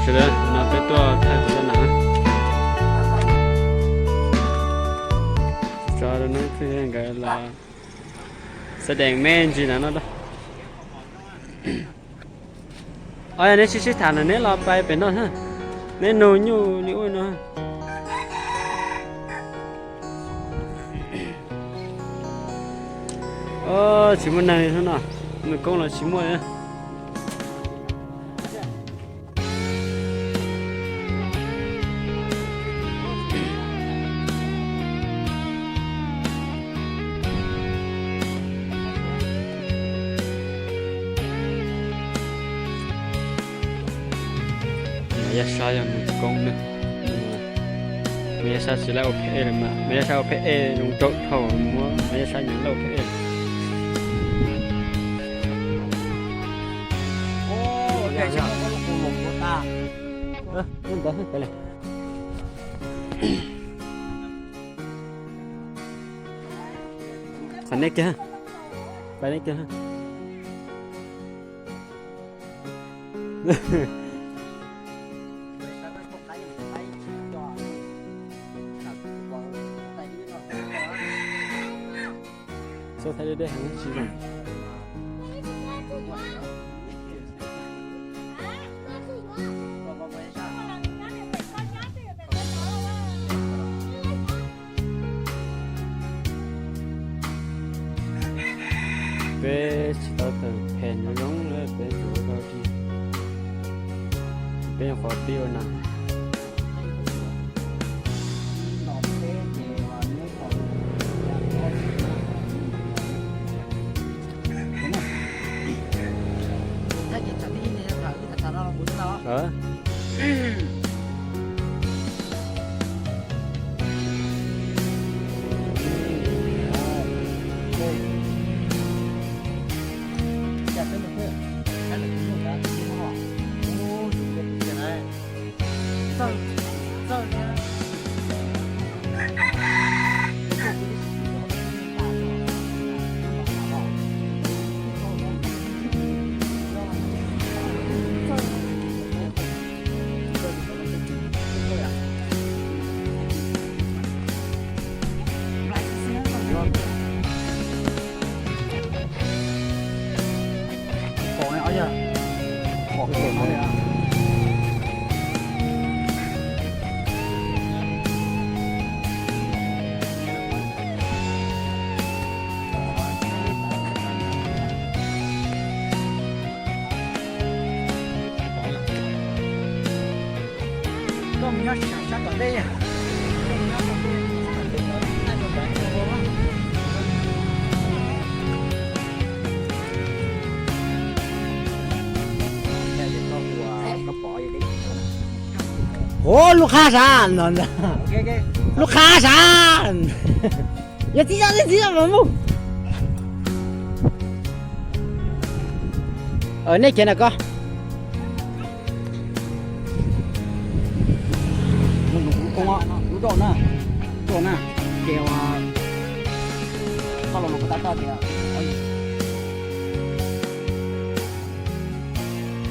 Sawv daws, no peb tuaj thaij kuv zaj nam. Tso rau neb nkawd los xav deem me ntsis na no. Os, yog neb sib sib tham no neb los pais pem no, neb nug nyuj li ub no. Tsis muaj neeg li no, nws koob los tsis muaj. Mas Yaj Sab yog nws koob ne. Mas Yaj Sab tsis laib ua phem ej lawm mas, Mas Yaj Sab ua phem ej zoo nraug dhau, muab Mas Yaj Sab nyob laib ua phem ej. Qhov nej kiag, pais nej kiag. Txhob thaij deb deb heev tsis zoo. Peb tsis tau tawm phem zoo zoo, peb tsuas ua tau tsis, peb nyuam qhuav pib ua nas. Ua lub qhab sav no, lub qhab sav, yog txiv yog txiv yog mus. Nej kiag na koj. Lub koob, lub roj na, roj na, ces koj los no kuv tab toj tias.